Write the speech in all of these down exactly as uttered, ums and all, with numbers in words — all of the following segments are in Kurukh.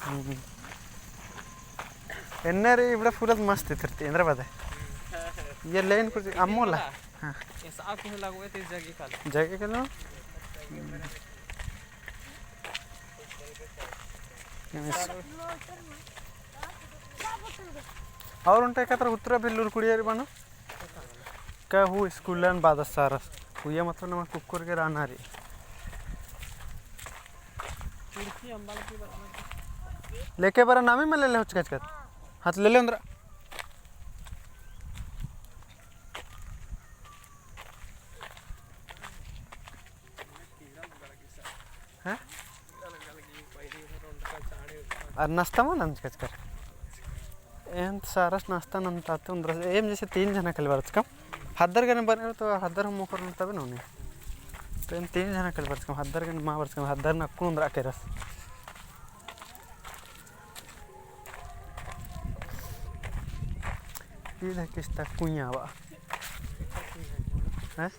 हम्म। एन्ने रे इबड़ा फूलत मस्त इतरती, एन्दरा बादे। ये लेन कुछ अम्मोला। हाँ। ये साफ किसे लगवे ते जगे कल। जगे कल। हम्म। और ओन्टा एकत्र उतरा भी लूरकुड़िया री बनो। का हूँ स्कूलन बादस सारस। हुइया मतलब नमा कुक्कुर के रहना री। लेके बरा नामी में ले ले हुचकचकत। हाथ ले ले अंदर। हाँ? अर नाश्ता मा नंजकचकर। एन सारस नाश्ता नंजता तो उन्द्रस, एम जैसे तीन जना कल बरचकम। हद्दर गने बने तो हद्दर हम मोकर नंजता बे नोने। तो एम तीन जना कल बरचकम, हद्दर गने मा बरचकम, हद्दर नक्कुन उन्द्रा केरस। ईद किस्ता कुइया बा। हैं?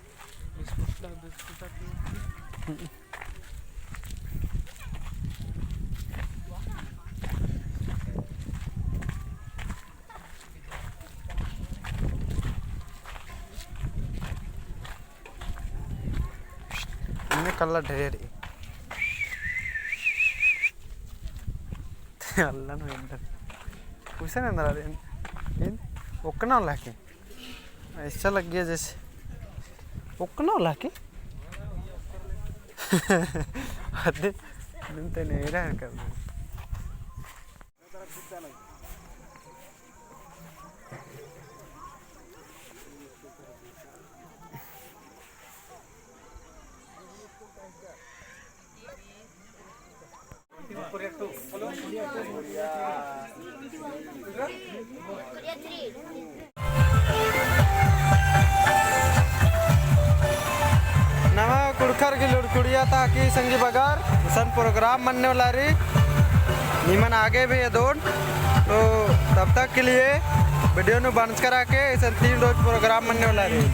इन्ने कल्ला ढेर। अल्ला नु एकदम। कुछ नहीं अंदर आ रहे हैं। इन ओकना लाके। ऐसा लग गया जैसे ओकना लाके। अदे दिन ते नहीं रहा कर। नवा कुँड़ुख़र की लूरकुड़िया ता की संगी बगर, इसन program मन्ने वाला रई, निमन आगे भी एदोन। तो तब तक के लिए video नू बंद करा के, इसन तीन रोज program मन्ने वाला रई।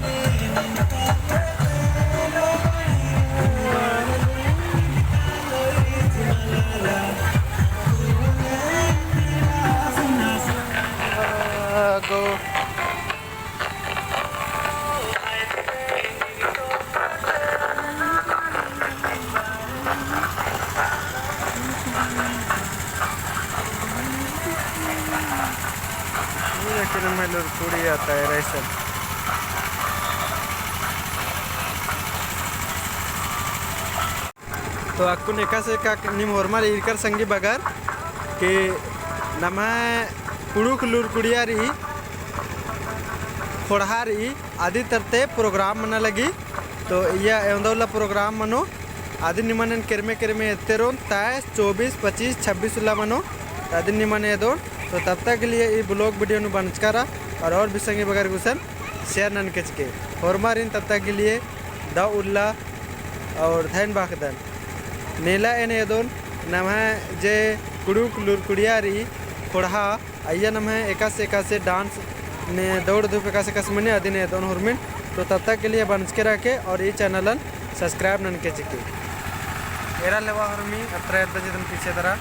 तो अक्कुन एकासे का नीम होरमर ईरकर संगी बगर कि नम्है कुँड़ुख़ लूरकुड़िया रई, ख़ोंड़हा रई, अदी तरती program मना लगी। तो इय्या एवंदा उल्ला program मनो, अदिन निमन एन केरमे केरमे एत्ते रओन, तेईस, चौबीस, पच्चीस, छब्बीस उल्ला मनो, तो अदिन निमन एदोन। तो तब तक के लिए ई vlog video नू बंचका रआ, और, और भी संगी बगर गुसन share ननके चिके। होरमारिन तब तक के लिए दव उल्ला और धैन बाखदन। नेला एन एदोन नम्है जे कुँड़ुख़ लूरकुड़िया रई ख़ोंड़हा, अइय्या नम्है एकासे एकासे dance ने दौड़ धूप एकासे एकासे मनी अदिन एदोन होरमिन। तो तब तक के लिए बंचके रअके और ई channel न subscribe ननके चिके। एरा लेवा होरमी अत्रा एद्दा जिदन पीछे दरा।